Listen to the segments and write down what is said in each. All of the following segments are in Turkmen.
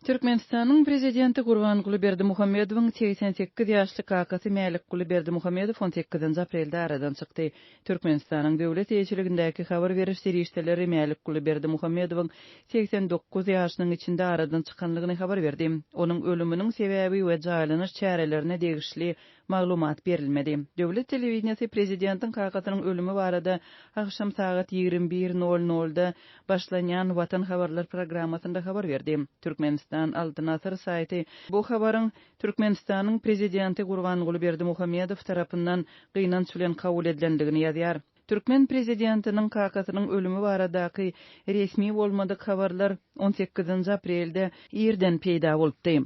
Türkmenistanyň Prezidenti Gurbanguly Berdimuhamedowyň 88 ýaşly kakasy Mälikguly Berdimuhamedow on sekizinji aprelde aradan çykdy. Türkmenistanyň döwlet eýeçiligindäki habar beriş serişdeleri Mälikguly Berdimuhamedowyň 89 ýaşynyň içinde aradan çykanlygyny habar berdi. Onuň ölüminiň sebäbi we jaýlanyş çärelerine degişli maglumat berilmedi. Döwlet telewideniýesi prezidentiň kakasynyň ölümi barada agşam sagat 21 nol nolda başlanýan Watan habarlar programmasynda habar berdi. Türkmenistan Altyn asyr saýty bu habaryň Türkmenistanyň Prezidenti Gurbanguly Berdimuhamedow tarapyndan gynanç bilen kabul edilendigini ýazýar. Türkmen prezidentiniň kakasynyň ölümi baradaky resmi bolmadyk habarlar on sekizinji aprelde irden peýda bolupdy.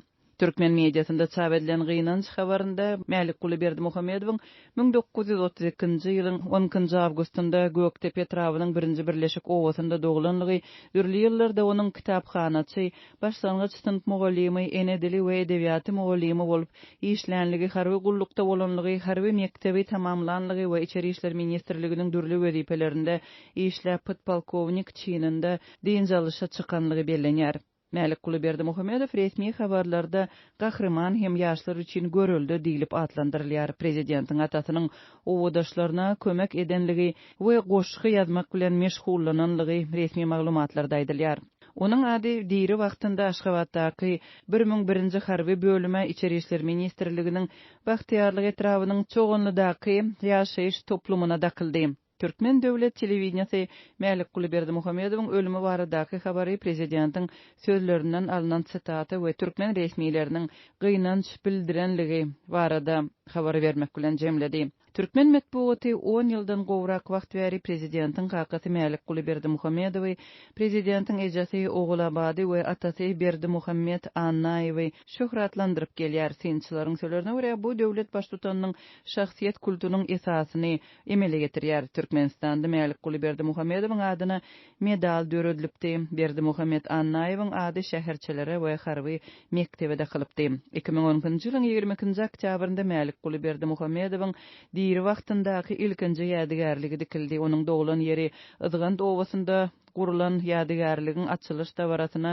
Türkmen mediasynda çap edilen gynanç habarynda Mälikguly Berdimuhamedowyň 1932-nji ýylyň on ikinji awgustynda Gökdepe etrabynyň Birinji Birleşik obasynda doglanlygy, dürli ýyllarda onuň kitaphanaçy, başlangyç synp mugallymy, ene dili we edebiýaty mugallymy bolup işlänligi, harby gullukda bolanlygy, harby mekdebi tamamlanlygy we Içeri işler ministrliginiň dürli wezipelerinde işläp podpolkownik çininde dynç alyşa çykanlygy bellenýär. Mälikguly Berdimuhamedow resmi habarlarda gahryman hem ýaşlar üçin görelde diýlip atlandyrylýar. Prezidentiň atasynyň obadaşlaryna kömek edenligi we goşgy ýazmak bilen meşgullananlygy resmi maglumatlarda aýdylýar. Onuň ady diri wagtynda Aşgabatdaky 1001-nji harby bölüme Içeri işler ministrliginiň Bagtyýarlyk etrabynyň Çoganlydaky ýaşaýyş toplumyna dakyldy. Türkmen döwlet telewideniýesi Mälikguly Berdimuhamedowyň ölümi baradaky habary prezidentiň sözlerinden alnan sitata we türkmen resmileriniň gynanç bildirenligi barada habar bermek bilen jemledi. Türkmen metbugaty on ýyldan gowrak wagt bäri prezidentiň kakasy Mälikguly Berdimuhamedowy, prezidentiň ejesi Ogulabady we atasy Berdimuhamet Annaýewi şöhratlandyryp gelýär. Synçylaryň sözlerine görä, bu döwlet baştutanynyň şahsyýet kultunyň esasyny emele getirýär. Türkmenistanda Mälikguly Berdimuhamedowyň adyna medal döredilipdi. Berdimuhamet Annaýewiň ady şäherçelere we harby mekdebe dakylypdy. 2012-nji ýylyň 22-nji oktýabrynda Mälikguly Berdimuhamedowyň diri wagtyndaky ilkinji ýadygärligi dikildi. Onuň doglan ýeri Yzgant obasynda Gurlan ýadygärligiň açylyş dabarasyna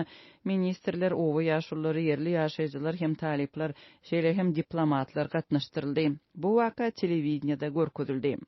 ministrler, oba ýaşululary, ýerli ýaşaýjylar hem talyplar, şeýle hem diplomatlar gatnaşdyryldy. Bu waka telewideniýede görkezildi.